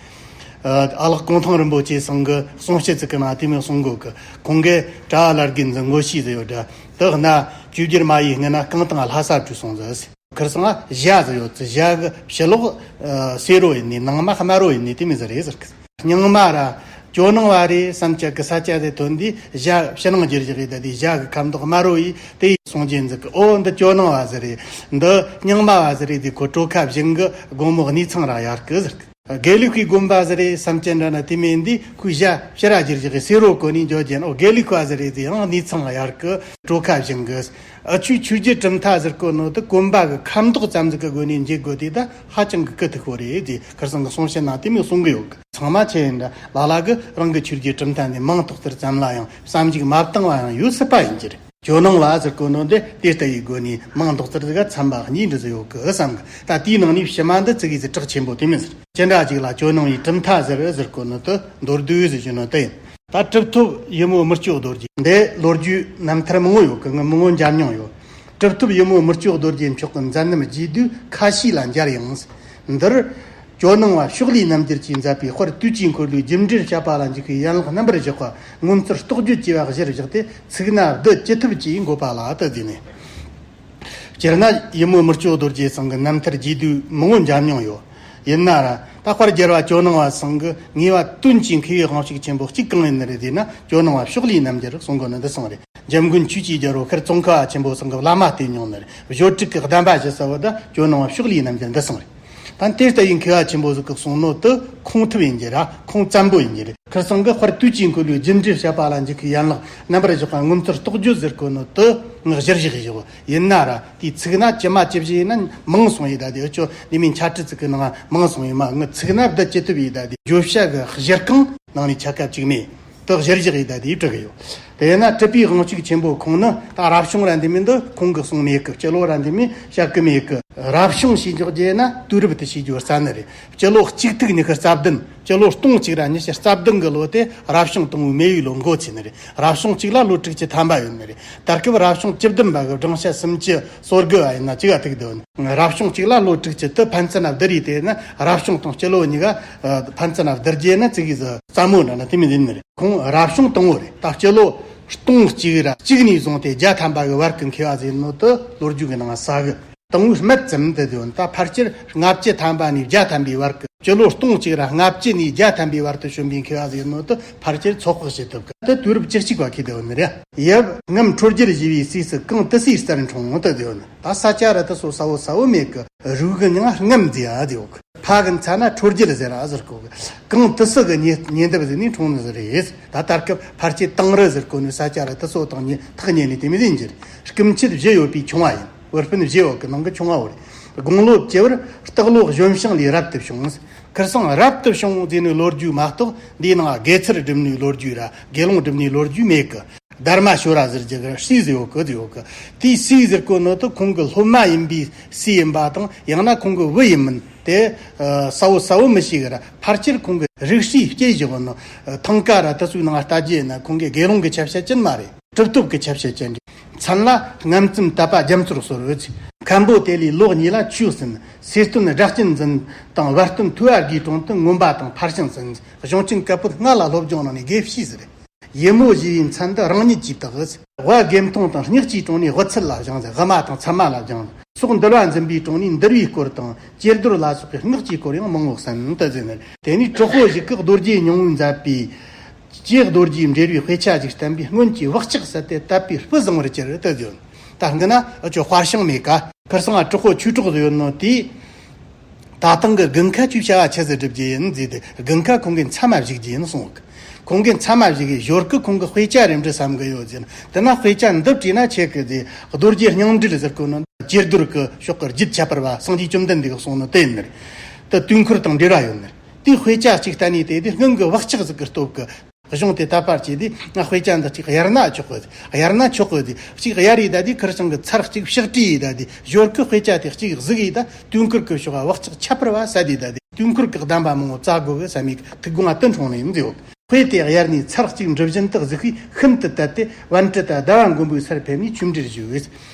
ཨ་ལགས་གུང་ཐང་རིན་པོ་ཆེ་ཚང་གི་གསུང་བཤད་ཚིག་གི་ནང་དེ་མོ་གསུང་གོ་གི། ཁོང་གིས་གྲྭ་བ་བླ་དགེ་འཛིན་ངོ་ཤེས་ཟེར་ཡོད་འདྲ། དེ་ན་ཆོས་བརྒྱུད་མ་ཡིས་སྔ་ན་གངས་དང་ལྷ་ས་བྲོས་སོང་ཟེར། ཁིར་སང་ཞྭ་ཟེར་ཡོད་ཚེ་ཞྭ་གི་ཕྱི་ལོགས་ཨ་སེར་རོ་ཡིན་ནི་ནང་མ་དམར་རོ་ཡིན་ནི་དེ་མོ་ཟིག་རེད་ཟེར་གི། རྙིང་མ་ར་ ཇོ་ནང་བ་རེད་བསམ་ཅག་གི་ས་ཆ་ཟིག་ཐོན་དུས་ཞྭ་ཕྱི་ནང་འགྱུར་བཞག་ཡིན། ད་དེ་ཞྭ་གི་ཁ་མདོག་དམར་རོ་ཡིས་དེ་ཡི་སོང་རྒྱུ་འཛུག་གི། ཨོ་འདི་ཇོ་ནང་བ་ཟིག་རེད། འདི་རྙིང་མ་བ་ཟིག་རེད། དེ་ཁོ་གྲོ་ཁ་བཞེངས་གི་དགོང་མོ་གནས་ཚང་ར་ཡར་གི་ཟེར་གི། དགེ་ལུགས་ཀྱི་དགོན་པ་ཟིག་རེད་བསམ་ཅན་འདྲ་ན་དེ་མིན་འདི་ཁོའི་ཞྭ་ཕྱི་ར་འགྱུར་བཞག་གི་སེ་རོ་གོན་ནས་འཇོག་རྒྱུ་ན། ཨོ་དགེ་ལུགས་པ་ཟིག་རེད། དེ་ཡང་གནས་ཚང་ཡར་གི་གྲོ་ཁ་བཞེངས་གི། ཨ་ཆུ་ཆོས་རྒྱལ་གྲུབ་མཐའ་ཟེར་གོ་ནོ་དེ་གོན་པ་གི་ཁ་མདོག་ཙམ་ཟིག་གི་སྒོ་ནས་འགྱུར་དགོས་དེ་ད་ཧ་ཅང་གི་གི་ཐུག་གོ་རེད། དེ་ཁར་སང་གི་གསུང་བཤད་ནང་དེ་མོ་གསུང་གི་ཡོད་གི། ཚང་མ་ཆེ་ཡིན་འདྲ་ལ་ལ་གི་རང་གི་ཆོས་རྒྱལ་གྲུབ་མཐའ་ནས་མིང་འདོགས་ཚུལ་ཙམ་ལ་ཡང་བསམ་གཞིག་མ་བཏང་བ་ཡང་ཡོད་སྲིད་པ་ཡིན་གྱི་རེད། ཇོ་ནང་བ་ཟེར་གོ་ནོ་འདི་དེ་ལྟ་ཡི་སྒོ་ནས་མིང་འདོགས་ཚུལ་ཟིག་ག་ཚན་པ་གཉིས་འདྲ་ཟིག་ཡོད་གི་བསམ་གི། ད་དེའི་ནང་ནས་ཕྱི་མ་འདི་ཙི་གེ་ཟིག་གྲགས་ཆེན་པོ་དེ་མིན་ཟེར། ཅི་འདྲ་ཅིག་ལ་ཇོ་ནང་བའི་གྲུབ་མཐའ་ཟེར་ཟེར་གོ་ནོ་དེ་མདོར་བསྡུས་ཟེར་གྱི་ནོ་དེ་ཡིན། ད་གྲུབ་ཐོབ་ཡི་མུའུ་དམུ་ལྕོག་རྡོ་རྗེ་འདི་ལོ་རྒྱུས་རྣམ་ཐར་མང་བོ་ཡོད་གི། ངས་མང་བོ་མཇལ་མྱོང་ཡོད། གྲུབ་ཐོབ་ཡི་མུའུ་དམུ་ལྕོག་རྡོ་རྗེ་མཆོག་གི་མཛད་རྣམ་རྒྱས་བསྡུས་ཁ་ཤས་ལ་མཇལ་ཡང་། འདིར་ཇོ་ནང་བ་ཕྱོགས་ལས་རྣམ་རྒྱལ་གྱིས་མཛད་པའི་དཔལ་དུས་ཀྱི་འཁོར་ལོའི་རྒྱུ་འབྲས་བཤད་པ་ལ་འཇུག་པའི་ཡན་ལག་རྣམ་པར་བཞག་པ་མངོན་བརྩེར་རྟོགས་བརྗོད་ཅེས་པ་གཞིར་བཞག་སྟེ་ཚིག་སྣ་བསྡུ་ཅི་ཐུབ་ཀྱིས་འགོད་པ་ལ་དེ་བཟླས་ནས། སྤྱིར་ན་ཡི་མུའུ་དམུ་ལྕོག་རྡོ་རྗེ་ཚང་གི་རྣམ་ཐར་རྒྱས་བསྡུས་མང་བོ་མཇལ་མྱོང་ཡོད། ཡིན་ན་ར་ད་དཔལ་རྒྱལ་བ་ཇོ་ནང་བ་ཚང་གི་ངེས་པ་དོན་གྱི་མཁས་པའི་དབང་ཕྱུག་ཆེན་པོ་གཅིག་གང་ཡིན་ནི་རེད་ཟེར་ན། ཇོ་ནང་བ་ཕྱོགས་ལས་རྣམ་རྒྱལ་གསུང་གོ་ནི་འདི་ཚང་རེད། འཇམ་མགོན་ཆོས་ཀྱི་རྒྱལ་པོ་ཤར་ཙོང་ཁ་བ་ཆེན་པོ་ཚང་གི་བླ་མ་བསྟེན་མྱོང་ནི་རེད། བཞོ་དྲུག་གི་གདམས་པ་ཞུ་ས་བོ་ད་ཇོ་ནང་བ་ཕྱོགས་ལས་རྣམ་རྒྱལ་འདི་ཚང་རེད། ད་དེ་ལྟ་ཡི་མཁས་པ་ཆེན་པོ་ཟིག་གིས་གསུངས་ནོ་དེ་ཁུངས་ཐུབ་ཡིན་གྱི་ར། ཁུངས་བཙན་པོ་ཡིན་གྱི་རེད། ཁར་སང་གི་དཔལ་དུས་ཀྱི་འཁོར་ལོའི་རྒྱུ་འབྲས་བཤད་པ་ལ་འཇུག་པའི་ཡན་ལག་རྣམ་པར་བཞག་པ་མངོན་བརྩེར་རྟོགས་བརྗོད་ཟེར་གོ་ནོ་དེ་ངས་གཞིར་བཞག་བཞག་ཡིན་ན་ར། དེའི་ཚིག་སྣ་ཇི་མ་ཇི་བཞིན་ཡིན་ན་མང་སོང་ཡི། ད་དེ་འུ་ཆོ་ནི་མིན་འཆད་ཁྲིད་ཚིག་གི་ནང་མང་སོང་ཡི་མ། ངས་ཚིག་སྣ་བསྡུ་ཅི་ཐུབ་ཡི། ད་དེ་བརྗོད་བྱ་གི་གཞིར་རྐང་ནང་ནས་ཆ་ཁ་གཅིག་མེད། དེ་གཞིར་བཞག་ཡི་ད་དེ་བྲི་གི་ཡོད། དེ་ཡིན་ན་གྲུབ་པའི་དབང་ཕྱུག་ཆེན་པོ་ཁོང་ནི་ད་རབ་བྱུང་ར་འདི་མིན་འདི་ཁོང་གིས་གསུངས་མེད་གི། སྤྱི་ལོ་ར་འདི་མིན་བཤད་གི་མེད་གི། རབ་བྱུང་ཞེས་འཇོག་རྒྱུ་ན་དུས་རབས་དེ་ཤེས་རྒྱུ་རྩ་ནི་རེད། སྤྱི་ལོ་གཅིག་ཐིག་ཉི་ཤུ་རྩ་བདུན། སྤྱི་ལོ་སྟོང་གཅིག་ར་ཉི་ཤུ་རྩ་བདུན་གི་ལོ་དེ་རབ་བྱུང་དང་པོའི་མེ་ཡོས་ལོ་འགོ་ཚུགས་ནི་རེད། རབ་བྱུང་གཅིག་ལ་ལོ་དྲུག་ཅུ་ཐམ་པ་ཡོད་ནི་རེད། ད་སྐབས་རབ་བྱུང་བཅུ་བདུན་པ་གི་བགྲང་བྱ་སུམ་ཅུ་སོ་དགུ་བ་ཡིན་ན་གཅིག་ག་ཐུག་འདུག་ནི། རབ་བྱུང་གཅིག་ལ་ལོ་དྲུག་ཅུ་དེ་ཕན་ཚུན་ན་བསྡུར་ཡི། དེ་ན་རབ་བྱུང་དང་སྤྱི་ལོ་གཉིས་ཀ་ཕན་ཚུན་ན་བསྡུར་རྒྱུ་ན་ཙི་གེ་ཟིག་སླ་མོ་འདྲ་ན་དེ་མི་ཡིན་ནི་རེད། ཁོང་རབ་བྱུང་དང་པོ་རེད། ད་སྤྱི་ལོ་སྟོང་གཅིག་ར་གཅིག་ནས་བཟུང་སྟེ་བརྒྱ་ཐམ་པ་གི་བར་གི་མཁས་པ་ཟེར་ནོ་དེ་ལོ་རྒྱུས་གི་ནང་གསལ་གི། དང་པོའི་སྨད་ཙམ་དུ་དེ་ཡོད། ད་ཕལ་ཆེར་ལྔ་བཅུ་ཐམ་པ་ནས་བརྒྱ་ཐམ་པའི་བར་གི། སྤྱི་ལོ་སྟོང་གཅིག་ར་ལྔ་བཅུ་ནས་བརྒྱ་ཐམ་པའི་བར་དུ་བྱོན་པའི་མཁས་པ་ཟེར་ནོ་དེ་ཕལ་ཆེར་ཚོད་དཔག་བྱེད་ཐུབ་གི། དེ་དུས་རབས་བཅུ་གཅིག་པ་ཁེལ་དེ་ཡོད་ནི་རེད། ཡབ་རྔམ་འཕྲོད་སྦྱོར་ཞེས་པའི་སྲས་སུ་གངས་ཏི་སེའི་རྩར་འཁྲུངས་དུ་དེ་ཡོད་ནི། ད་ས་ཆ་ར་དེ་སོ་ས་བོ་ས་བོ་མེད་གི། རུས་གི་མྱིང་རྔམ་ཟེར་ཡ་དེ་ཡོད་གི། ཕ་གི་མཚན་ན་འཕྲོད་སྦྱོར་ཟེར་ར་ཟེར་གོ་གི། གངས་ཏི་སེ་གི་ཉེ་ཉེ་འདབས་ཟེར་ནས་འཁྲུངས་ནི་ཟིག་རེད། ད་ད་སྐབས་ཕལ་ཆེར་དིང་རི་ཟེར་གོ་ནི་ས་ཆ་ར་དེ་སོ་དང་ཉེ་ཐག་ཉེ་ནི་དེ་མི་ཟིན་གྱི་རེད། སྐུ་མཆེད་བཞི་ཡོད་པའི་ཆུང་བ་ཡིན། བུ་སྤུན་བཞི་ཡོད་གི་ནང་གི་ཆུང་བ་བོ་རེད། དགུང་ལོ་བཅུ་བར་སྟག་ལོ་གཞོན་ཞིང་ལས་རབ་ཏུ་བྱུང་། ཁར་སང་རབ་ཏུ་བྱུང་ཟེར་ནི་ལོ་རྒྱུས་མ་གཏོགས་འདིའི་ནང་དགེ་ཚུལ་སྒྲུབ་ནི་ལོ་རྒྱུས་ར་དགེ་སློང་སྒྲུབ་ནི་ལོ་རྒྱུས་མེད་གི། དྷརྨ་ཤོ་ར་ཟེར་རྒྱུ་གི་སྲས་ཟེར་ཡོད་གི་ཟེར་ཡོད་གི། དེའི་སྲས་ཟེར་གོ་ནོ་དེ་ཁོང་གི་སློབ་མ་ཡིན་པའི་སྲས་ཡིན་པ་དང་། ཡང་ན་ཁོང་གི་བུ་ཡིན་མིན་དེ་ཨ་གསལ་བོ་གསལ་བོ་མི་ཤེས་གི་ར། ཕལ་ཆེར་ཁོང་གི་རིགས་སྲས་སྐྱེས་བཞག་ནོ། ཐང་ཀ་ར་དེ་ཚོའི་ནང་ལྟ་རྒྱུ་ཡིན་ན་ཁོང་གི་དགེ་སློང་གི་ཆ་བྱད་ཅན་མ་རེད། གྲུབ་ཐོབ་ཀྱི་ཆ་བྱད་ཅན་རེད། མཚན་ལ་རྔམ་བཙུན་དད་པ་རྒྱ་མཚོར་གསོལ་བའི་ཚེ། མཁན་པོ་དེ་ལས་ལོ་གཉིས་ལ་ཆོས་ཟིན། སེར་སྟོན་སྒྲ་གཅན་འཛིན་དང་བར་སྟོན་ཐོས་པ་དགའི་དྲུང་དུ་མངོན་པ་དང་ཕར་ཕྱིན་ཟིན། གཞུང་ཆེན་བཀའ་པོད་ལྔ་ལ་སློབ་སྦྱོང་གནང་ནས་དགེ་བཤེས་ཟེར། ཡི་མུའུ་ཞེས་པའི་མཚན་འདི་རང་ཉིད་ཀྱིས་བཏགས། དབའ་དགེ་མཐོང་དང་སྙེག་ཅིའི་དྲུང་ནས་དབུ་ཚད་ལ་སྦྱངས། དབུ་མ་དང་ཚད་མ་ལ་སྦྱངས། སོག་འདུལ་བ་འཛིན་པའི་དྲུང་ནས་འདུལ་བའི་སྐོར་དང་ཅེར་རྡོར་ལ་སོགས་པའི་སྔགས་ཀྱི་སྐོར་ཡང་མང་བོ་གསན་དུ་ཟིན། དེ་ནས་གྲོགས་པོ་ཞིག་གིས་རྡོ་རྗེ་སྙིང་པོས་མཛད་པའི་ཀྱེ་རྡོ་རྗེའི་འབྲེལ་བའི་དཔེ་ཆ་ཞིག་བསྟན་པས་སྔོན་གྱི་བག་ཆགས་ཟད་དེ་དད་པའི་སྤུ་བཟང་བར་གྱུར་དུ་བརྗོད། ད་འདི་ན་འུ་ཆོ་དཔར་ཤིང་མེད་ཀ། ཁར་སང་ང་གྲོགས་པོ་ཆོས་གྲོགས་ཟིག་ཡོད་ནོ་དེས། ད་ཐེངས་ཀྱི་དགུན་ཁ་ཁྱོས་བྱ་བ་ཆི་ཟིག་སྒྲུབ་རྒྱུ་ཡིན་ཟེར་ཏེ། དགུན་ཁ་ཁོང་གི་མཚན་མ་བཞུགས་རྒྱུ་ཡིན་གསུངས་གི། ཁོང་གི་མཚན་མ་བཞུགས་གི་ཞོར་གི་ཁོང་གི་དཔེ་ཆ་རེ་འབྲི་བསམ་གི་ཡོད་ཟེར་ན། དེ་ན་དཔེ་ཆ་འདི་བྲིས་ན་ཆེ་གི་ཟེར། རྡོ་རྗེ་སྙིང་འབྲེལ་ཟེར་གོ་ནོ་ཀྱེ་རྡོར་གི་ཕྱོགས་གི་རྒྱུད་ཁྱད་པར་བ་སངས་རྒྱས་བཅོམ་ལྡན་འདས་གིས་གསུངས་ནོ་དེ་ཡིན་ནི་རེད། དེ་དུས་འཁོར་དང་འབྲེལ་བ་ཡོད་ནི་རེད། དེའི་དཔེ་ཆ་གཅིག་བལྟས་ནས་དེ་དེ་སྔོན་གྱི་བག་ཆགས་ཟིག་གི་སྟོབས་ཀྱིས། གཞུང་དེ་ལྟ་བར་བྱས་ཏེ། ང་དཔེ་ཆ་འདི་གཅིག་གཡར་ན་ཆོག་གི། གཡར་ན་ཆོག་གི་དེ། གཅིག་གཡར་ཡི་ད་དེ་ཁར་སང་གི་ཚར་གཅིག་ཕྱག་བྲིས་ཡི་ད་དེ། ཞོར་གི་དཔེ་ཆ་དེ་གཅིག་གཟིགས་ཡི་ད། དུས་འཁོར་གི་ཕྱོགས་བག་ཆགས་ཁྱད་པར་བ་ཟད་དེ་ད་དེ། དུས་འཁོར་གི་གདམས་པ་མང་བོ་བཙལ་དགོས་གི་བསམ་ཡི་ཐུགས་དགོངས་བཏོན་འཁྲུངས་ནས་ཡིན་ཟེར་ཡོད། དཔེ་དེ་གཡར་ནས་ཚར་གཅིག་འབྲི་བཞིན་དུ་གཟིགས་པས་ཤིན་ཏུ་དད་དེ་པཎྜི་ཏ་ཟླ་བ་མགོན་པོའི་སར་ཕེབས་ནས་ཆོས་འབྲེལ་ཞུས།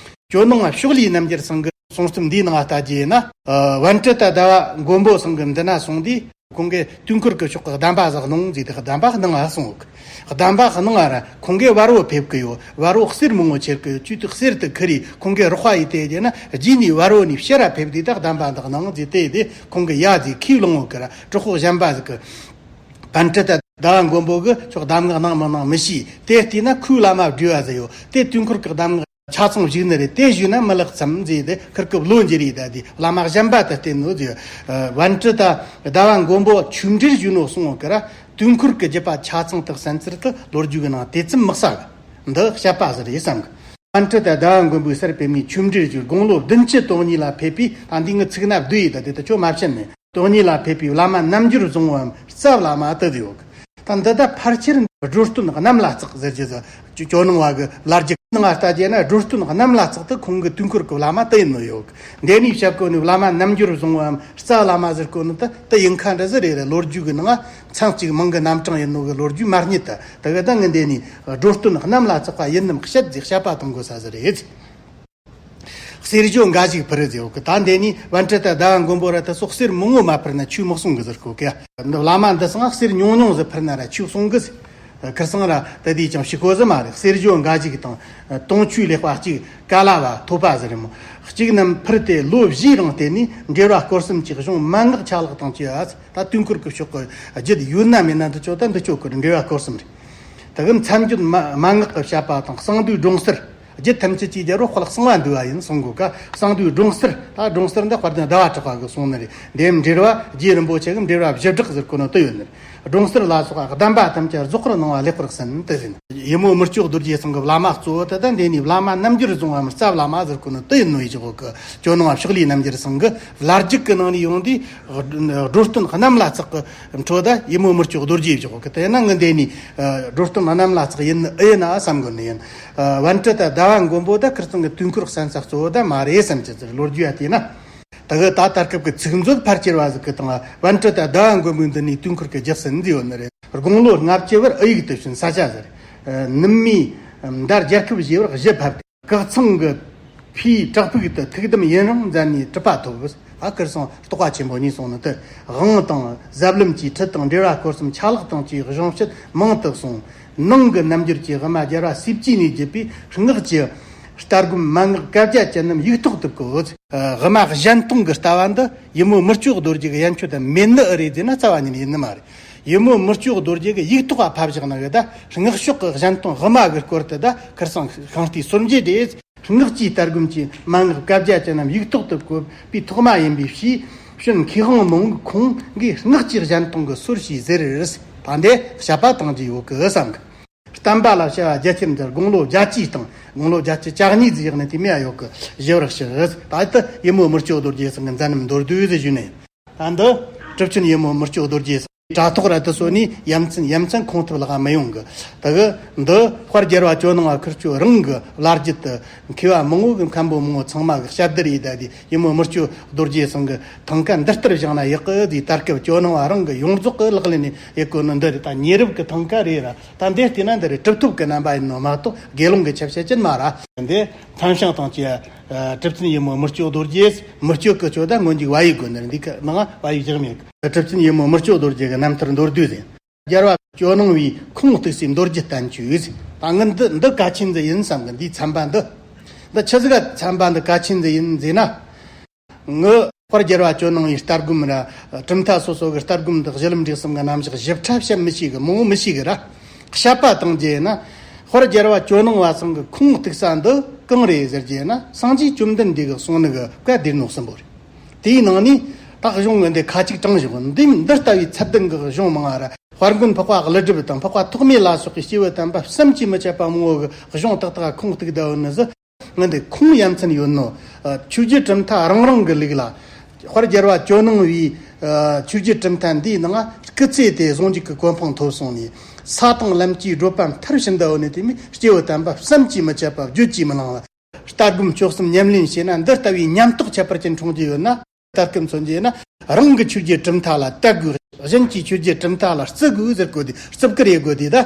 ཇོ་ནང་བ་ཕྱོགས་ལས་རྣམ་རྒྱལ་ཚང་གི་གསུང་རྩོམ་འདིའི་ནང་ལྟ་རྒྱུ་ཡིན་ན། ཨ་པཎྜི་ཏ་ཟླ་བ་མགོན་པོ་ཚང་གི་འདི་ན་སོང་དུས། ཁོང་གིས་དུས་འཁོར་གྱི་ཕྱོགས་ཀྱི་གདམས་པ་ཟིག་གནང་ཟེར་ཏེ། གདམས་པ་གནང་ང་གསུངས། གདམས་པ་གནང་ང་ར་ཁོང་གིས་བར་བོ་ཕེབས་ཀྱི་ཡོད། བར་བོ་གསེར་མང་བོ་ཁྱེར་གྱི་ཡོད། ཆུ་དེ་གསེར་དུ་ཁུར་རེ་ཁོང་གིས་རོགས་པ་ཡི་དེ་རྒྱུ་ན། རྗེས་ནས་བར་བོ་ནས་ཕྱིར་ར་ཕེབས་དུས་ད་གདམས་པ་འདི་གནང་ཟེར་དེ་དེ་ཁོང་གིས་ཡ་ཟེར་ཁས་བླངས་ཡོད་གི་ར། གྲོགས་པོ་གཞན་པ་ཟིག་གིས་པཎྜི་ཏ་ ཟླ་བ་མགོན་པོ་གི་ཁྱོད་གདམས་ངག་གནང་མི་གནང་མི་ཤེས། དེ་བལྟས་ན་ཁོའི་བླ་མ་བགྲེས་པ་ཟིག་ཡོད། དེ་དུས་འཁོར་གི་གདམས་ངག་ཆ་ཚང་བཞུགས་ནི་རེད། དེ་ཞུས་ན་མི་ལེགས་སམ་ཟེར་ཏེ། ཁིར་གི་བློ་འགྱུར་རེད། ད་དེ་བླ་མ་གཞན་པ་དེ་བསྟེན་ནོ་ཟེར། ཨ། པཎ་ཌི་ཏ་ཟླ་བ་མགོན་པོ་ཆོས་འབྲེལ་ཞུས་ནོ་གསུང་ཡོད་ཀི་ར། དུས་འཁོར་གི་རྒྱུད་པ་ཆ་ཚང་དག་གསན་ཚུལ་དུ་ལོ་རྒྱུས་གི་ནང་དེ་ཙམ་མི་གསལ་གི། འདི་བཤད་པ་ཟིག་རེད་བསམ་གི། པཎ་ཌི་ཏ་ཟླ་བ་མགོན་པོའི་སར་པདྨའི་ཆོས་འབྲེལ་ཞུས། དགུང་ལོ་བདུན་ཅུ་དོན་གཉིས་ལ་ཕེབས་པའི། ད་འདི་ངའི་ཚིག་སྣ་བསྡུས་ཡིན། ད་དེ་ད་ཁྱོད་མ་བཤད་ནས། དོན་གཉིས་ལ་ཕེབས་པའི་བླ་མ་རྣལ་འབྱོར་བཟང་བོའམ་རྩ་བླ་མ་དེ་ཡོད་གི། ད་འདི་ད་ཕལ་ཆེར་སྒྲོལ་སྟོན་གནམ་ལ་བརྩེགས་ཟེར་རྒྱུ་ཟིག་ཇོ་ནང་བ་གི་བླ་རྒྱུད་ནང་ལྟ་རྒྱུ་ན། སྒྲོལ་སྟོན་གནམ་ལ་བརྩེགས་དེ་ཁོང་གི་དུས་འཁོར་གི་བླ་མ་དེ་ཡིན་ནོ་ཡོད་གི། འདི་ནས་བཤད་གོ་ནི་བླ་མ་རྣལ་འབྱོར་བཟང་བོའམ་རྩ་བླ་མ་ཟེར་གོ་ནི་ད་དེ་ཡིན་ཁ་འདྲ་ཟིག་རེད་རེད། ལོ་རྒྱུས་གི་ནང་མཚན་གཅིག་མིང་གི་རྣམ་གྲངས་ཡིན་ནོ་གི་ལོ་རྒྱུས་མ་རྙེད། ད་དེ་གི་ད་ངས་འདི་ནས་སྒྲོལ་སྟོན་གནམ་ལ་བརྩེགས་པ་ཡིན་ནམ་བཤད་ཟིག་བཤད་པ་གཏོང་དགོས་ས་ཟིག་རེད། གསེར་ཞོ་འགའ་ཞིག་ཕུལ་ཟེར་ཡོད་གི། ད་འདི་ནས་པཎ་ཌི་ཏ་ཟླ་བ་མགོན་པོ་ར་དེ་ཚོ་གསེར་མང་བོ་མ་ཕུལ་ན་ཆོས་མི་གསུང་གི་ཟེར་གོ་གི། འདི་བླ་མ་འདི་ཚང་གསེར་ཉུང་ཉུང་ཟིག་ཕུལ་ན་ར་ཆོས་གསུང་གི་ཟེར། ཁིར་ཚང་ར་དེ་དེ་ཅང་ཤི་གོ་ཟིག་མ་རེད། གསེར་ཞོ་འགའ་ཞིག་དང་། དུང་ཆོས་ལེགས་པ་གཅིག། ཀ་ལ་བ་ཐོད་པ་ཟེར་རེད་མོ། གཅིག་རྣམས་ཕུལ་ཏེ་ལོ་བཞིའི་རིང་བརྟེན་ནས་འགྲེལ་བ་སྐོར་གསུམ་གྱི་གཞུང་མན་ངག་ཆ་ལག་དང་བཅས་པ། ད་དུས་འཁོར་གྱི་ཕྱོགས་ཀྱི་རྒྱུད་ཡོད་ན་མེད་ན་འདི་ཆོ་ད་འདི་ཆོ་གི་འགྲེལ་བ་སྐོར་གསུམ་རེད། དེ་གི་མཚན་བརྗོད་མ་མན་ངག་གི་བཤད་པ་དང་། གསང་འདུས་སྒྲོང་གསལ། རྒྱུད་ཐམས་ཅད་ཀྱི་རྒྱལ་པོ་དཔལ་གསང་བ་འདུས་པ་ཡིན་གསུང་གོ་ཀ། གསང་འདུས་སྒྲོང་གསལ། ད་སྒྲོང་གསལ་འདི་དཔལ་ལྡན་ཟླ་བ་གྲགས་པ་གི་གསུང་ནི་རེད། འདེམས་འགྲེལ་བ་རྗེ་རིན་པོ་ཆེ་གི་འགྲེལ་བ་བཞི་སྦྲགས་ཟེར་གོ་ནོ་དེ་ཡོད་ནི་རེད། སྒྲོང་གསལ་ལ་སོགས་གདམས་པ་ཐམས་ཅད་རྫོགས་པར་གནང་བ་ལེགས་པར་གསན་དེ་ཟེར། ཡིད་སྨོན་མི་བསྐྱོད་རྡོ་རྗེ་ཚང་གི་བླ་མ་གཙོ་བོ་དེ། ད་འདི་ནས་བླ་མ་རྣལ་འབྱོར་བཟང་བའམ་རྩ་བླ་མ་ཟེར་གོ་ནོ་དེ་ཡིན་ནོ་ཡིན་གོ་ཀི། ཇོ་ནང་བ་ཕྱོགས་ལས་རྣམ་རྒྱལ་ཚང་གི་བླ་རྒྱུད་ཀྱི་ནང་ནས་ཡོང་དུས། སྒྲོལ་སྟོན་གནམ་ལ་བརྩེགས་ཀྱི་འཕྲོ་ད་ཡིད་སྨོན་མི་བསྐྱོད་རྡོ་རྗེ་བཞག་གི། དེ་ན་ངས་འདི་ནས་སྒྲོལ་སྟོན་གནམ་ལ་བརྩེགས་ཡིན་ཨེ་ཡིན་ན་བསམ་གི་ནི་ཡིན། པཎ་ཌི་ཏ་ཟླ་བ་མགོན་པོ་ད་ཁིར་ཚང་གི་དུས་འཁོར་གསན་ས་གཙོ་བོ་ད་མ་རེད་བསམ་གྱི་ཟེར། ལོ་རྒྱུས་ཡ་དེ་ན། ད་གི་ད་ད་སྐབས་ཀྱི་ཚིག་མཛོད་ཕལ་ཆེར་བ་ཟིག་གི་སྟེང་ལ་པཎ་ཌི་ཏ་ཟླ་བ་མགོན་པོའི་མདུན་ནས་དུས་འཁོར་གྱི་རྒྱུད་གསན་ཟེར་ཡོད་ནི་རེད། དགུང་ལོ་ལྔ་བཅུ་བར་ཨི་ཡིག་ཏུ་བྱོན་ས་ཆ་ཟེར། ནུབ་མོའི་མདའ་རྒྱལ་ཁབ་བཞི་བར་གཞུ་ཕབ་སྟེ། སྐག་ཚང་གི་ཕིའི་བྲག་ཕུག་ཏུ་ཐུགས་དམ་ཡུན་རིང་མཛད་ནས་གྲུབ་པ་ཐོབ། ཨ། ཁིར་ཚང་རྟོགས་པ་ཆེན་པོ་གཉིས་གསུངས་ནི་དེ། དབང་དང་ཟབ་ལམ་གྱི་ཁྲིད་དང་འགྲེལ་བ་སྐོར་གསུམ་ཆ་ལག་དང་བཅས་གཞུང་བཤད་མང་དུ་གསུངས། ནང་གི་རྣལ་འབྱོར་གྱི་དབུ་མ་རྒྱལ་བ་སྲས་བཅས་ནས་བརྒྱུད་པའི་སྔགས་ཀྱི་ལྟ་སྒོམ་མན་ངག་བཀའ་རྒྱ་ཅན་རྣམས་ཡིག་ཐོག་ཏུ་བཀོད། དབུ་མ་གཞན་སྟོང་གི་ལྟ་བ་འདི་ཡིད་སྨོན་མི་བསྐྱོད་རྡོ་རྗེ་གི་ཡན་ཆོད་དུ་མེད་ནི་ཨེ་རེད་ཟེར་ན་རྩ་བ་ཉིད་ནས་ཡིན་ནི་མ་རེད། ཡིད་སྨོན་མི་བསྐྱོད་རྡོ་རྗེ་གི་ཡིག་ཐོག་ལ་ཕབ་བཞག་ནི་གི་ད་སྔགས་ཕྱོགས་ཀྱི་གཞན་སྟོང་དབུ་མ་གི་སྐོར་དུ། ད་ཁིར་ཚང་ཤིང་རྟའི་སོར་འབྱེད་དེ། སྔགས་ཀྱི་ལྟ་སྒོམ་གྱི་མན་ངག་བཀའ་རྒྱ་ཅན་རྣམས་ཡིག་ཐོག་ཏུ་བཀོད་པའི་ཐོག་མ་ཡིན་པའི་ཕྱིར། གཞན་མཁས་དབང་མང་པོས་ཁོང་གིས་སྔགས་ཀྱི་གཞན་སྟོང་གི་སོར་ཞེས་ཟེར། ད་འདི་བཤད་པ་བཏང་རྒྱུ་ཡོད་གི་བསམ་གི། བསྟན་པ་ལ་བྱ་བ་རྒྱ་ཆེར་མཛད། དགུང་ལོ་བརྒྱད་ཅུའི་སྟེང་། དགུང་ལོ་བརྒྱད་ཅུ་གྱ་གཉིས་ཟིག་ཡག་ནི་དེ་མི་ཡ་ཡོད་གི། ཞི་བར་གཤེགས། ད་ལྟ་ཡིད་སྨོན་མི་བསྐྱོད་རྡོ་རྗེ་ཚང་གི་མཛད་རྣམ་མདོར་བསྡུས་ཟིག་ཞུས་ནས། ད་འདི་གྲུབ་ཆེན་ཡིད་སྨོན་མི་བསྐྱོད་རྡོ་རྗེ་ཚང་དྲ་ཐོག་ར་དུ་སོ་ནི་ཡ་མཚན་ཡ་མཚན་ཁུངས་ཐུབ་ལ་མི་ཡོང་གི། ད་གི་འདི་དཔལ་རྒྱལ་བ་ཇོ་ནང་བ་ཁིར་ཆོ་རང་གི་བླ་རྒྱུད་དུ་མཁས་པ་མང་བོ་གི་མཁན་པོ་མང་བོ་ཚང་མ་གི་ཞབས་བརྡར་ཡིས་ད་དེ་ཡིད་སྨོན་མི་བསྐྱོད་རྡོ་རྗེ་ཚང་གི་ཐང་ཀ་འདི་ལྟར་བཞེངས་ན་ཡག་གི་ཟེར། ད་སྐབས་ཇོ་ནང་བ་རང་གི་ཡོངས་རྫོགས་གི་ལག་ལེན་ནས་ཡེད་གོ་ནི་འདི་རེད། ད་ཉེ་རབས་ཀྱི་ཐང་ཀ་རེད་ར། ད་འདི་བལྟས་ན་འདི་རེད། གྲུབ་ཐོབ་ཀྱི་རྣམ་པ་ཡིན་ནོ་མ་གཏོགས་དགེ་སློང་གི་ཆ་བྱད་ཅན་མ་ར། འདི་མཚན་བྱང་དང་བཅས། ཨ། གྲུབ་ཆེན་ཡིད་སྨོན་མི་བསྐྱོད་རྡོ་རྗེ། མི་བསྐྱོད་ཀྱི་ཆོ་ད་སྔོན་འཇུག་བ་ཡི་དགོན་ནས་འདི་ཀ་ནང་བ་ཡི་བཞག་མེད་གི། གྲུབ་ཆེན་ཡིད་སྨོན་མི་བསྐྱོད་རྡོ་རྗེ་གི་རྣམ་ཐར་མདོར་བསྡུས་ཟིན། རྒྱལ་བ་ཇོ་ནང་བའི་ཁུངས་གཏུགས་སའི་མདོ་རྒྱུད་བསྟན་བཅོས་ཟིན། ད་ངི་འདི་འདི་གལ་ཆེན་ཟིག་ཡིན་བསམ་གི། འདིའི་ཚན་པ་འདི། འདི་ཆི་ཟིག་ག་ཚན་པ་འདི་གལ་ཆེན་ཟིག་ཡིན་ཟེར་ན། ངི་དཔལ་རྒྱལ་བ་ཇོ་ནང་བའི་ལྟ་སྒོམ་ར། གྲུབ་མཐའ་སོ་སོ་གི་ལྟ་སྒོམ་འདི་གཞི་ལམ་འབྲས་གསུམ་གི་རྣམ་གཞག་ཞིབ་ཕྲ་བཤད་མི་ཤེས་གི། མང་བོ་མི་ཤེས་གི་ར། བཤད་པ་བཏང་རྒྱུ་ཡིན་ན། དཔལ་རྒྱལ་བ་ཇོ་ནང་བ་ཚང་གི་ཁུངས་གཏུགས་ས་འདི་གང་རེད་ཟེར་རྒྱུ་ཡིན་ན། སངས་རྒྱས་བཅོམ་ལྡན་འདས་ཀྱིས་གསུངས་ནི་གི་བཀའ་སྡེ་སྣོད་གསུམ་པོ་རེད། དེའི་ནང་ནས་ད་གཞུང་གི་འདི་ཁ་ཅིག་དྲངས་བཞག་འདི་འདི་ལྟ་བུའི་ཚད་ལྡན་གྱི་གཞུང་མང་ང་ར། དཔལ་མགོན་འཕགས་པ་ཀླུ་སྒྲུབ་དང་འཕགས་པ་ཐོགས་མེད་ལ་སོགས་ཀྱི་སྐྱེས་བུ་དམ་པ་བསམ་གྱིས་མི་ཁྱབ་པ་མང་བོ་གི་གཞུང་ཏག་ཏག་ཁུངས་གཏུགས་བསྡད་ཡོད་ནི་ཟིག་ངི་འདི་ཁུངས་ཡ་མཚན་ཡོད་ནོ། ཨ། ཆོས་རྒྱལ་གྲུབ་མཐའ་རང་རང་གི་ལུགས་ལ། དཔལ་རྒྱལ་བ་ཇོ་ནང་བའི། ཨ། ཆོས་རྒྱལ་གྲུབ་མཐའ་འདིའི་ནང་སྐུ་ཚེ་དེ་ཟུང་འཇུག་གི་གོ་འཕང་ཐོབ་སོང་ནས། ས་དང་ལམ་གྱི་བགྲོད་པ་མཐར་ཕྱིན་ཟླ་བོ་ནས་དེ་མིན་སྐྱེས་བུ་དམ་པ་བསམ་གྱིས་མི་ཁྱབ་པ་བརྗོད་ཀྱིས་མི་ལང་བ། ལྟ་སྒོམ་སྤྱོད་གསུམ་ཉམས་ལེན་བྱས་ན་འདི་ལྟ་བུའི་ཉམས་རྟོགས་ཁྱད་པར་ཅན་འཁྲུངས་ཀྱི་ཡོད་ན། ལྟ་སྐོར་མཚོན་རྒྱུ་ཡིན་ན། རང་གི་ཆོས་རྒྱལ་གྲུབ་མཐའ་ལ་དད་དགོས། གཞན་གྱི་ཆོས་རྒྱལ་གྲུབ་མཐའ་ལ་བརྩི་དགོས་ཟེར་དགོས་དེ། བརྩི་བཀུར་ཡེད་དགོས་དེ་ད།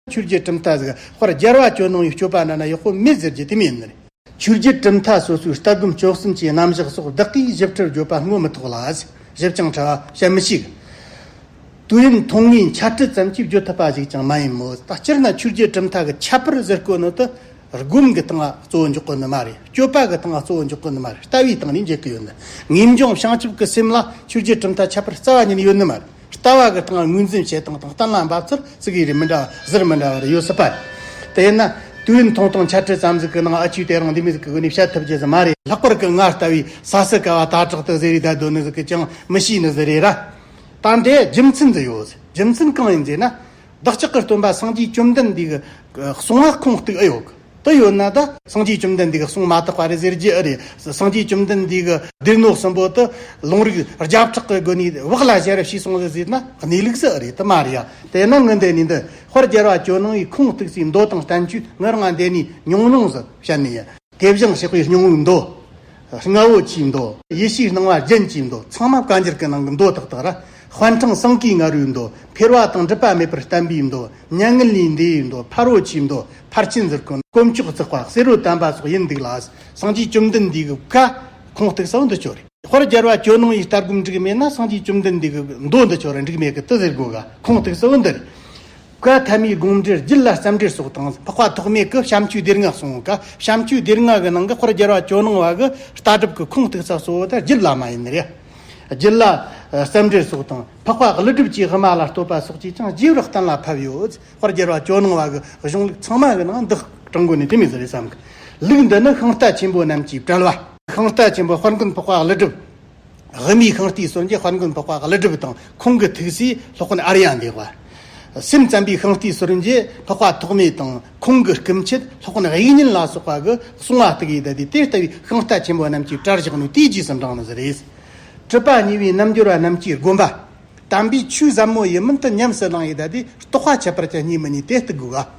ཆོས་རྒྱལ་གྲུབ་མཐའ་ཟིག་དཔལ་རྒྱལ་བ་ཇོ་ནང་བའི་སྤྱོད་པ་འདྲ་ན་ཡག་པོ་མེད་ཟེར་རྒྱུ་དེ་མིན་ནི་རེད། ཆོས་རྒྱལ་གྲུབ་མཐའ་སོ་སོའི་ལྟ་སྒོམ་སྤྱོད་གསུམ་གྱི་རྣམ་གཞག་སོགས་བདག་གིས་ཞིབ་ཕྲར་བརྗོད་པ་བསྔོ་མི་ཐོགས་ལ། ཞིབ་ཅིང་ཕྲ་བ་བཤད་མི་ཤེས། དུས་ཡུན་ཐུང་ངུའི་འཆད་ཁྲིད་ཙམ་གྱིས་བརྗོད་ཐུབ་པ་ཞིག་ཀྱང་མ་ཡིན་མོད། ད་སྤྱིར་ན་ཆོས་རྒྱལ་གྲུབ་མཐའ་གི་ཁྱད་པར་ཟེར་དགོས་ནོ་དེ། སྒོམ་གྱི་སྟེང་ལ་གཙོ་བོ་འཇོག་གི་ནི་མ་རེད། སྤྱོད་པ་གི་སྟེང་ལ་གཙོ་བོ་འཇོག་གི་ནི་མ་རེད། ལྟ་བའི་སྟེང་ནས་འཇོག་གི་ཡོད་ནི། ངེས་འབྱུང་བྱང་ཆུབ་ཀྱི་སེམས་ལ་ཆོས་རྒྱལ་གྲུབ་མཐའ་ཁྱད་པར་རྩ་བ་ཉིད་ནས་ཡོད་ནི་མ་རེད། ལྟ་བ་གི་སྟེང་ངོས་འཛིན་བྱེད་སྟངས་དང་གཏན་ལ་འབབ་ཚུལ་ཙི་གེ་རེ་མི་འདྲ་བ་ཟུར་མི་འདྲ་བ་རེ་ཡོད་སྲིད་པ། དེ་ཡིན་ན་དུས་ཡུན་ཐུང་ཐུང་འཆད་ཁྲིད་ཙམ་ཟིག་གི་ནང་ཨ་ཆུ་དེ་རིང་འདི་མོ་ཟིག་གི་སྒོ་ནས་བཤད་ཐུབ་རྒྱུ་ཟིག་མ་རེད། ལྷག་པར་གི་ང་ལྟ་བུའི་ས་སི་ཀ་བ་དྭ་ཕྲུག་དེ་ཟེར་རེ་བསྡད་སྡོད་ནི་ཟིག་གི་ཅང་མི་ཤེས་ནི་ཟིག་རེད་ར། ད་འདི་རྒྱུ་མཚན་ཟིག་ཡོད། རྒྱུ་མཚན་གང་ཡིན་ཟེར་ན། བདག་ཅག་གི་སྟོན་པ་སངས་རྒྱས་བཅོམ་ལྡན་འདས་ཀྱི་གསུང་བ་ཁུངས་གཏུགས་ཨེ་ཡོད་གི། དེ་ཡོད་ན་ད་སངས་རྒྱས་བཅོམ་ལྡན་འདས་ཀྱི་གསུང་མ་དག་པ་རེད་ཟེར་རྒྱུ་ཨེ་རེད། སངས་རྒྱས་བཅོམ་ལྡན་འདས་ཀྱི་སྡེ་སྣོད་གསུམ་པོ་དེ་ལུང་རིགས་བརྒྱ་ཕྲག་གི་སྒོ་ནས་བག་ལ་ཞ་ར་ཕྱིས་སོང་ཟིག་ཟེར་ན་གནས་ལུགས་ཟིག་ཨེ་རེད། དེ་མ་རེད་ཡ། དེ་ན་ངི་འདི་ནས་འདི་དཔལ་རྒྱལ་བ་ཇོ་ནང་བའི་ཁུངས་གཏུགས་སའི་མདོ་དང་བསྟན་བཅོས་ངི་རང་འདི་ནས་ཉུང་ཉུང་ཟིག་བཤད་ནི་ཡིན། དེ་བཞིན་གཤེགས་པའི་སྙིང་པོའི་མདོ། རྔ་བོ་ཆེའི་མདོ། ཡེ་ཤེས་སྣང་བ་རྒྱན་གྱི་མདོ། ཚང་མ་བཀའ་འགྱུར་གྱི་ནང་གི་མདོ་དག་དག་ར། དཔལ་ཕྲེང་བསམ་ཡས་ང་རོའི་མདོ། འཕེལ་བ་དང་འགྲིབ་པ་མེད་པར་བསྟན་པའི་མདོ། མྱ་ངན་ལས་འདས་པའི་མདོ། ཕ་རོལ་ཕྱིན་མདོ། ཕར་ཕྱིན་ཟེར་ཁོ་ན་དཀོན་མཆོག་བརྩེགས་པ་བསེ་རུ་དམ་པ་སོགས་ཡིན་འདུག་ལ། སངས་རྒྱས་བཅོམ་ལྡན་འདས་ཀྱི་བཀའ་ཁུངས་གཏུགས་ས་བོ་འདི་ཆོ་རེད། དཔལ་རྒྱལ་བ་ཇོ་ནང་བའི་ལྟ་སྒོམ་འགྲིག་མེད་ན་སངས་རྒྱས་བཅོམ་ལྡན་འདས་ཀྱི་མདོ་འདི་ཆོ་རེད། འགྲིག་མེད་གི་དེ་ཟེར་དགོས་ག། ཁུངས་གཏུགས་ས་བོ་འདི་རེད། བཀའ་ཐ་མའི་དགོངས་འགྲེལ་རྒྱུད་ལ་རྩ་འགྲེལ་སོགས་དང་འཕགས་པ་ཐོགས་མེད་ཀྱི་བྱམས་ཆོས་སྡེ་ལྔ་གསུངས་ཀ། བྱམས་ཆོས་སྡེ་ལྔ་གི་ནང་གི་དཔལ་རྒྱལ་བ་ཇོ་ནང་བ་གི་ལྟ་གྲུབ་ཀྱི་ཁུངས་གཏུགས་ས་གཙོ་བོ་དེ་རྒྱུད་བླ་མ་ཡིན་ནི་རེད། རྒྱུད་ལ་རྩ་འགྲེལ་སོགས་དང་འཕགས་པ་ཀླུ་སྒྲུབ་ཀྱི་དབུ་མ་ལ་བསྟོད་པ་སོགས་ཀྱིས་ཀྱང་རྒྱས་པར་གཏན་ལ་ཕབ་ཡོད། དཔལ་རྒྱལ་བ་ཇོ་ནང་བ་གི་གཞུང་ལུགས་ཚང་མ་གི་ནང་འདི་དྲང་པོ་ནས་དེ་མོ་ཟིག་རེད་བསམ་གི། ལུགས་འདི་ནི་ཤིང་རྟ་ཆེན་པོ་རྣམས་ཀྱིས་བཀྲལ་བ། ཤིང་རྟ་ཆེན་པོ་དཔལ་མགོན་འཕགས་པ་ཀླུ་སྒྲུབ། དབུ་མའི་ཤིང་རྟའི་སྲོལ་འབྱེད་དཔལ་མགོན་འཕགས་པ་ཀླུ་སྒྲུབ་དང་ཁོང་གི་ཐུགས་སྲས་སློབ་དཔོན་ཨཱརྱ་འདེགས་པ། སེམས་ཙམ་པའི་ཤིང་རྟའི་སྲོལ་འབྱེད་འཕགས་པ་ཐོགས་མེད་དང་ཁོང་གི་སྐུ་མཆེད་སློབ་དཔོན་དབྱིག་གཉེན་ལ་སོགས་པ་གི་གསུང་བ་གཏུགས་ཡས་བསྡད་དེ། དེ་ལྟ་བུའི་ཤིང་རྟ་ཆེན་པོ་རྣམས་ཀྱིས་བཀྲལ་བཞག་ནོ་དེའི་རྗེས་སུ་འབྲངས་ནི་ཟིག་རེད། གྲུབ་པ་གཉིས་པའི་རྣལ་འབྱོར་བ་རྣམས་ཀྱིས་བསྒོམ་པ། དམ་པའི་ཆོས་ཟབ་མོ་ཡིན་མིན་དུ་ཉམས་སུ་བླངས་ཡས་བསྡད་དེ་རྟོགས་པ་ཁྱད་པར་ཅན་གཉིས་མིན་ནི་དེ་གཏུགས་དགོས་པ།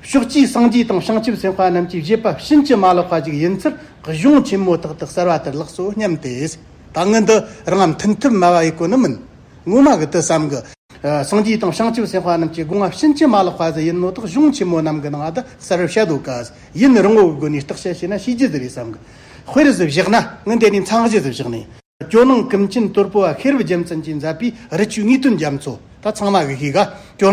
ཕྱོགས་བཅུའི་སངས་རྒྱས་དང་བྱང་ཆུབ་སེམས་དཔའ་རྣམས་ཀྱི་བཞེད་པ་ཕྱིན་ཅི་མ་ལོག་པ་ཞིག་ཡིན་ཚུལ་གཞུང་ཆེན་མོ་དག་ཏུ་གསལ་བ་ལྟར་ལགས་སོ་སྙམ་སྟེ། ད་ངས་འདི་རང་མཐུན་ཐབས་སྨྲ་བ་ཡི་གོ་ནི་མིན། ངོ་མ་གི་དེ་བསམ་གི། ཨ། སངས་རྒྱས་དང་བྱང་ཆུབ་སེམས་དཔའ་རྣམས་ཀྱི་དགོངས་པ་ཕྱིན་ཅི་མ་ལོག་པ་ཟིག་ཡིན་ནོ་དག་གཞུང་ཆེན་མོ་རྣམས་ཀྱི་ནང་ད་གསལ་བར་བཤད་དོ་ག། ཡུན་རིང་བོ་གི་སྒོ་ནས་བརྟག་དཔྱད་བྱས་ན་ཤེས་རྒྱུ་ཟིག་རེད་བསམ་གི། དཔེར་ཟིག་བཞག་ན། ངས་འདི་ནས་མཚན་གཞི་ཟིག་བཞག་ནས། ཇོ་ནང་ཀུན་མཁྱེན་དོལ་པོ་བ་ཤེས་རབ་རྒྱལ་མཚན་གྱིས་མཛད་པའི་རི་ཆོས་དངོས་དོན་རྒྱ་མཚོ། ད་ཚང་མ་གིས་ཤེས་ག། ཇོ་ནང་